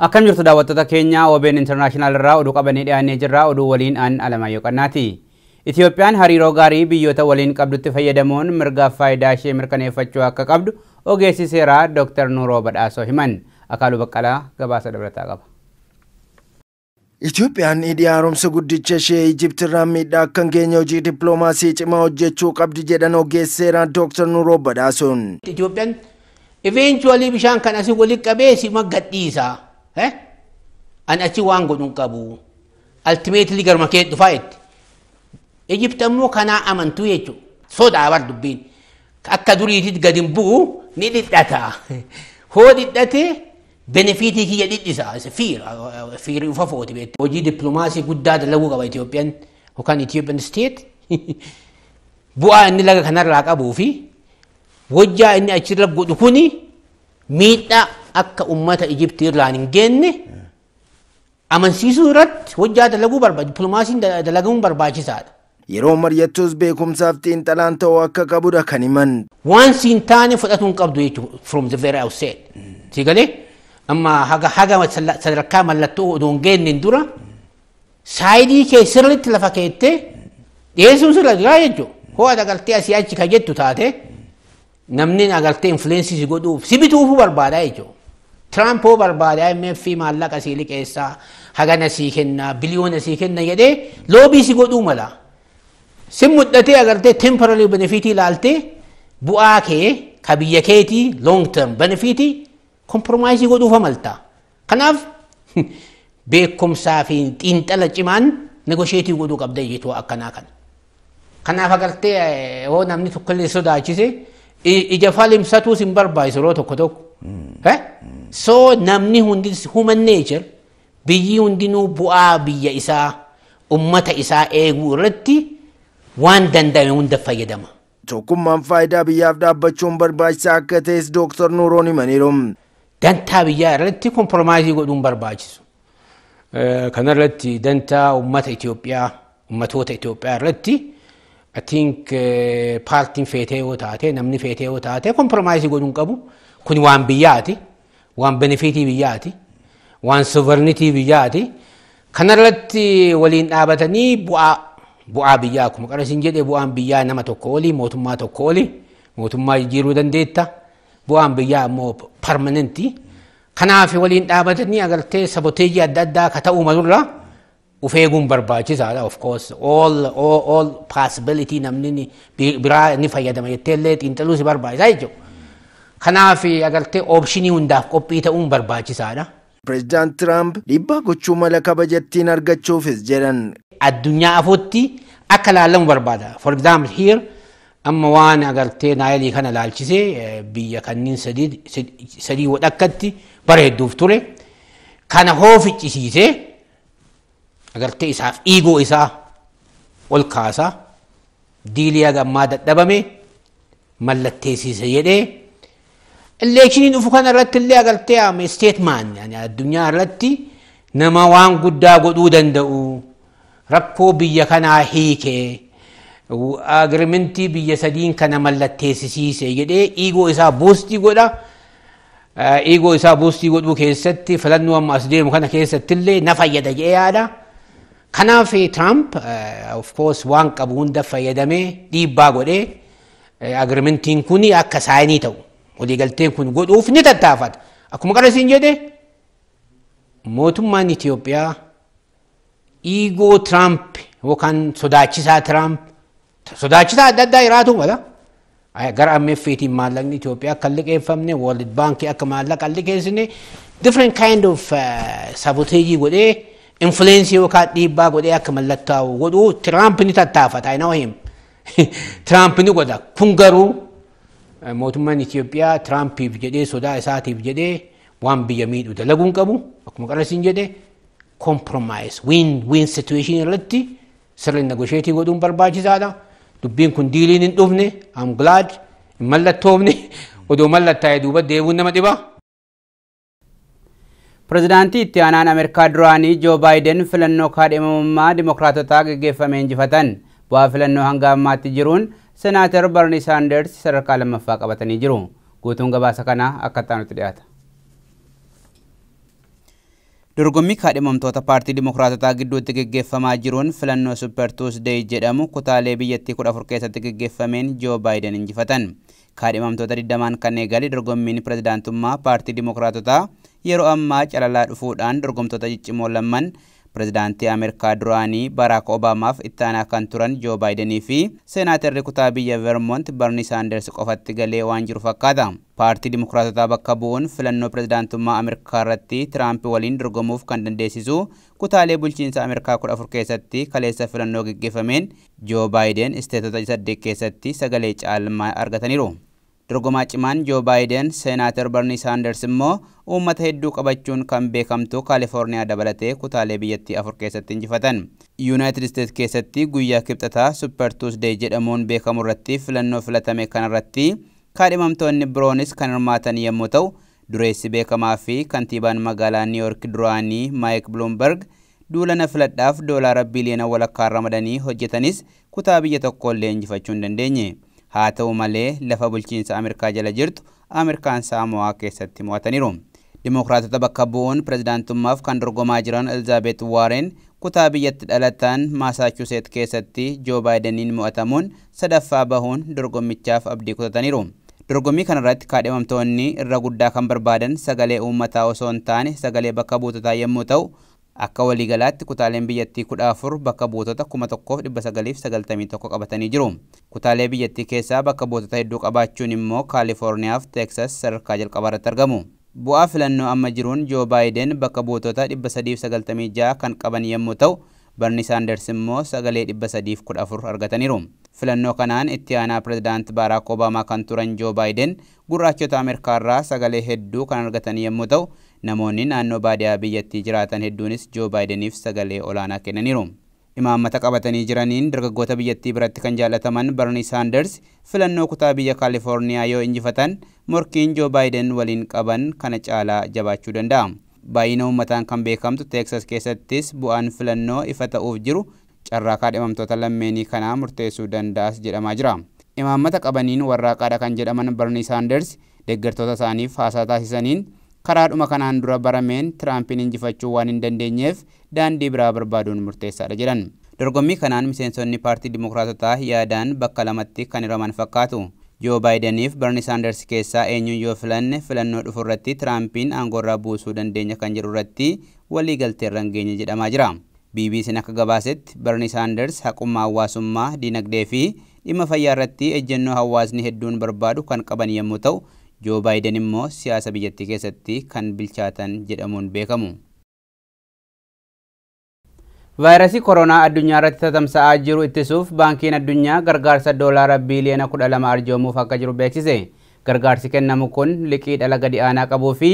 Akkam jirtu daawwattoota keenya OBN International irraa oduu qabannee dhiyaannee jirra. Oduu waliin aan Alamaayyoo Qannaati. Itiyoophiyaan hariiroo gaarii biyyoota waliin qabdutti fayyadamuun mirgaaf faayidaa ishee mirkaneeffachuu akka qabdu ogeessi seeraa Dr. Nuuroo Badhaasoo himan. Akaaluu Baqqalaa gabaasa dabalataa qaba. Itiyoophiyaan hidhi haaromsa guddicha ishee Ijipti irraa miidhaa akka hin geenye hojii dippiloomaasii cimaa hojjechuu qabdi jedhan ogeessi seeraa Dr. Nuuroo Badhaasoon. Itiyoophiyaan eventually bishaan kan asii walitti qabee si gadhiisa. Ani achi waan godhu hin qabu. Ultimately garma kee dhufaa jetti. Ijipti ammoo kanaa amantuu jechuudha. Sodaa bar dubbiin. Akka duriititti gadi hin bu'u ni dhidhata. Hoo dhidhate benefiitii kiyya dhidhisa. Fiira ufa footi beekte. Hojii dippiloomaasii guddaa dalaguu qaba Itiyoophiyaan yookaan Ethiopian state. Bu'aa inni laga kanarraa qabuu fi wajjaa inni achirra godhu kuni miidhaa akka uummata Ijiptii irraan hin geenne amansiisuu irratti hojjaa dalaguu barbaada. Dippiloomaasiin dalaguun barbaachisaadha. Yeroo mari'attus beekumsaaf xiinxalaan ta'uu akka qabudha kan himan. Waan siin taane fudhatuu hin qabdu jechuudha from the very outset. Si galee amma haga sadarkaa mallattoo odoo hin geenneen dura saayidii kee sirriitti lafa keettee dhiyeessuun sirra jira jechuudha. Hoo ati agartee asii achi ka jettu taate namni agartee influensii si godhuuf si bituufuu barbaada jechuudha. Trump hoo barbaada IMF maallaqa sii liqeessaa hagana sii kenna biliyoona sii kenna jedhee loobii si godhuu mala. Si muddatee agartee temporary benefitii ilaaltee bu'aa kee ka biyya keetii long term benefitii compromise godhuuf amalta. Kanaaf beekumsaa fi xiinxala cimaan negotiate godhuu qabda jechuudha akkanaa kana. Kanaaf agartee hoo namni tokkollee sodaachise ija falimsatuus hin barbaachisu yeroo tokko tokko. So namni hundi human nature biyyi hundinuu bu'aa biyya isaa ummata isaa eeguu irratti waan danda'ame hunda fayyadama. Tokkummaan faayidaa biyyaaf dhaabbachuun barbaachisaa akka ta'es Dr. Nuuroon himaniiru. Dantaa biyyaa irratti kompromaayizii godhuun barbaachisu. Kanarratti dantaa ummata Itiyoophiyaa ummatoota Itiyoophiyaa irratti I think paartiin feetee yoo taate namni feetee yoo taate kompromaayizii godhuun qabu. Kun waan biyyaati, waan benefiitii biyyaati, waan sovereignty biyyaati. Kanarratti waliin dhaabatanii bu'aa biyyaa akkuma qarasiin jedhe bu'aan biyyaa nama tokko olii mootummaa tokko olii mootummaa jijjiiruu dandeetta. Bu'aan biyyaa ammoo permanentii. Kanaaf waliin dhaabatanii agartee saboteejii adda addaa ka ta'uu malurraa of eeguun barbaachisaadha. Of course all possibility namni biraa ni fayyadama jettee illee xiinxaluu si barbaachisaa jechuudha. Kanaaf agartee oopshinii hundaaf qophii ta'uun barbaachisaadha. Pireezidaant Tiraamp dhiibbaa gochuu mala kabajattiin argachuufis jedhan. Addunyaa afuutti akka laalamu barbaada. For example here amma waan agartee naayilii kana laalchisee biyya kanneen sadii wadhakkatti bara hedduuf ture. Kana hoo ficcisiisee agartee isaaf dhiigoo isaa ol kaasa. Diilii haga ammaa dadhabame mallatteessise jedhee eleekshiniin dhufu kana irratti illee agartee ame statement addunyaa irratti nama waan guddaa godhuu danda'u rakkoo biyya kanaa hiikee agirimentii biyya sadiin kana mallatteessisiise jedhee dhiigoo isaa buustii godha. Dhiigoo isaa buustii godhuu keessatti filannoo amma as deemu kana keessatti illee na fayyada jedhee yaada. Kanaaf Trump of course waan qabu hunda fayyadamee dhiibbaa godhee agirimentiin kun akka saayinii ta'u waliigalteen kun godhuuf ni tattaafata. Akkuma qarasiin jedhe mootummaan Itiyoophiyaa dhiigoo Trump yookaan sodaachisaa Trump sodaachisaa adda addaa jiraatu mala. Gara IMF'tiin maallaqni Itiyoophiyaa akka hin liqeeffamne World Bank akka maallaqa hin liqeessine different kind of saboteejii godhee influensii yookaan dhiibbaa godhee akka mallattaa'u godhuu Trump ni tattaafata. I know him. Trump ni godha. Kun garuu mootummaan Itiyoophiyaa Trumpiif jedhee sodaa isaatiif jedhee waan biyya miidhu dalaguu hin qabu. Akkuma qarasiin jedhe compromise win win situation irratti sirri negotiate godhuun barbaachisaadha. Dubbiin kun diiliin hin dhufne, I'm glad, hin mallattoofne. Odoo mallattaa'ee duuba deemuun nama dhibaa. Pireezidaantii itti aanaan Ameerikaa duraanii Joo Baayiden filannoo kaadhimamummaa Dimookiraatotaa gaggeeffame injifatan. Bu'aa filannoo hanga ammaatti jiruun Senaatar Barnii Saanders sadarkaa lammaffaa qabatanii jiru. Guutuun gabaasa kanaa akka itti dhiyaata. Dorgommii kaadhimamtoota paartii Dimookiraatotaa gidduutti gaggeeffamaa jiruun filannoo Super Tuesday jedhamu kutaalee biyyattii 14 keessatti gaggeeffameen Joo Baayiden injifatan. Kaadhimamtoota 20 kan eegale dorgommiin pireezidaantummaa paartii Dimookiraatotaa yeroo ammaa calalaa dhufuudhaan dorgomtoota ciccimoo lamman pireezidaantii Ameerikaa duraanii Baraak Obaamaaf itti aanaa kan turan Joo Baayidenii fi seenaatarri kutaa biyya Vermont Barnii Saanders qofatti galee waan jiru fakkaata. Paartii Dimookiraatotaa bakka bu'uun filannoo pireezidaantummaa Ameerikaa irratti Tiraamp waliin dorgomuuf kan dandeessisu kutaalee bulchiinsa Ameerikaa 14 keessatti kaleessa filannoo gaggeeffameen Joo Baayiden isteetota 8 keessatti sagalee caalmaa argataniiru. Dorgomaa cimaan Joo Baayiden Seenaatar Barnii Saanders immoo uummata hedduu qabachuun kan beekamtu Kaalifoorniyaa dabalatee kutaalee biyyattii 4 keessatti injifatan. Yuunaayitid Isteet keessatti guyyaa kibxataa Super Tuesday jedhamuun beekamu irratti filannoo filatame kanarratti kaadhimamtoonni biroonis kan hirmaatan yommuu ta'u, dureessi beekamaa fi kantiibaan magaalaa Niiyork duraanii Maayik Buluumberg duula na filadhaaf doolaara biliyoona walakkaa ramadanii hojjetanis kutaa biyya tokkollee injifachuu hin dandeenye. Haa ta'u malee lafa bulchiinsa Ameerikaa jala jirtu Ameerikaan Saamo'aa keessatti mo'ataniiru. Dimookiraatota bakka bu'uun pireezidaantummaaf kan dorgomaa jiran Elizaabeet Waareen kutaa biyyatti dhalatan Maasaachuseet keessatti Joo Baayideniin mo'atamuun sadaffaa bahuun dorgommichaaf abdii kutataniiru. Dorgommii kanarratti kaadhimamtoonni irra guddaa kan barbaadan sagalee uummataa osoo hin taane sagalee bakka buutotaa yommuu ta'u, akka waliigalaatti kutaaleen biyyattii 14 bakka buutota 1991 qabatanii jiru. Kutaalee biyyattii keessaa bakka buutota hedduu qabaachuun immoo Kaalifoorniyaa fi Teeksas sadarkaa jalqabaa irratti argamu. Bu'aa filannoo amma jiruun Joo Baayiden bakka buutota 396 kan qaban yommuu ta'u, Barnii Saanders immoo sagalee 314 argataniiru. Filannoo kanaan itti aanaa pireezidaant Baaraak Obaamaa kan turan Joo Baayiden gurraachota Ameerikaa irraa sagalee hedduu kan argatan yommuu ta'u, namoonni naannoo baadiyaa biyyattii jiraatan hedduunis Joo Baayideniif sagalee olaanaa kennaniiru. Imaammata qabatanii jiraniin dargaggoota biyyattii biratti kan jaallataman Barnii Saanders filannoo kutaa biyya Kaalifoorniyaa yoo injifatan morkiin Joo Baayiden waliin qaban kana caalaa jabaachuu danda'a. Baay'ina uummataan kan beekamtu Teeksas keessattis bu'aan filannoo ifa ta'uuf jiru carraa kaadhimamtoota lammeenii kanaa murteessuu danda'as jedhamaa jira. Imaammata qabaniin warraaqaadha kan jedhaman Barnii Saanders deeggartoota isaaniif haasaa taasisaniin karaadhuma kanaan dura barameen Tiraampiin injifachuu waan hin dandeenyeef daandii biraa barbaaduun murteessaadha jedhan. Dorgommii kanaan miseensonni paartii Dimookiraatotaa yaadaan bakka lamatti kan hiraman fakkaatu. Joo Baayideniif Barnii Saanders keessaa eenyuun yoo filanne filannoo dhufu irratti Tiraampiin aangoorraa buusuu dandeenya kan jedhu irratti waliigalteerra hin geenye jedhamaa jira. BBC'n akka gabaasetti Barnii Saanders haqummaa hawaasummaa, diinagdee fi dhimma fayyaa irratti ejjennoo hawaasni hedduun barbaadu kan qaban yommuu ta'u, Joo Baayiden immoo siyaasa biyyattii keessatti kan bilchaatan jedhamuun beekamu. Vaayirasii koronaa addunyaa irratti tatamsa'aa jiru ittisuuf baankiin addunyaa gargaarsa doolaara biliyoona 12 arjoomuuf akka jiru beeksise. Gargaarsi kennamu kun liqii dhala gadi aanaa qabuu fi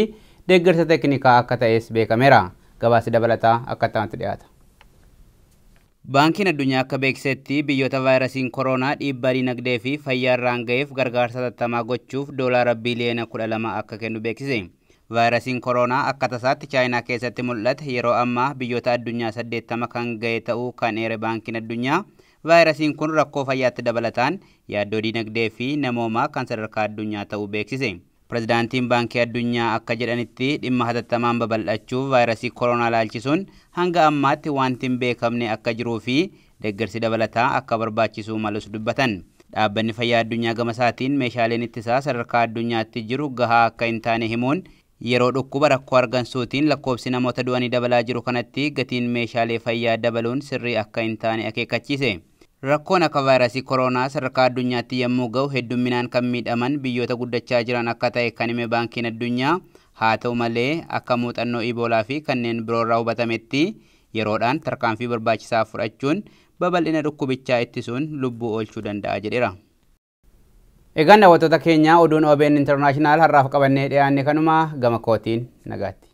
deeggarsa teeknikaa akka ta'es beekameera. Gabaasi dabalataa akka ta'antu dhiyaata. Baankiin addunyaa akka beeksisetti biyyoota vaayirasiin koronaa dhiibbaa dinagdee fi fayyaa irraan ga'eef gargaarsa hatattamaa gochuuf doolaara biliyoona 12 akka kennu beeksise. Vaayirasiin koronaa akka tasaatti Chaayinaa keessatti mul'ate yeroo ammaa biyyoota addunyaa 80 kan ga'e ta'uu kan eere baankiin addunyaa vaayirasiin kun rakkoo fayyaatti dabalataan yaaddoo dinagdee fi namoomaa kan sadarkaa addunyaa ta'uu beeksise. Pireezidaantiin baankii addunyaa akka jedhanitti dhimma hatattamaan babal'achuuf vaayirasii koronaa laalchisuun hanga ammaatti wanti hin beekamne akka jiruu fi deeggarsi dabalataa akka barbaachisuu malus dubbatan. Dhaabbanni fayyaa addunyaa gama isaatiin meeshaaleen ittisaa sadarkaa addunyaatti jiru gahaa akka hin taane himuun yeroo dhukkuba rakkoo argansuutiin lakkoofsi namoota du'anii dabalaa jiru kanatti gatiin meeshaalee fayyaa dabaluun sirrii akka hin taane akeekkachiise. Rakkoon akka vaayirasii koronaa sadarkaa addunyaatti yommuu ga'u heddumminaan kan miidhaman biyyoota guddachaa jiran akka ta'e kan hime baankiin addunyaa haa ta'u malee akka muuxannoo iboolaa fi kanneen biroorraa hubatametti yeroodhaan tarkaanfii barbaachisaa fudhachuun babal'ina dhukkubichaa ittisuun lubbuu oolchuu danda'a jedheera. Egaan daawwattoota keenya oduun OBN International har'aaf qabannee dhiyaanne kanuma gama kootiin nagaatti.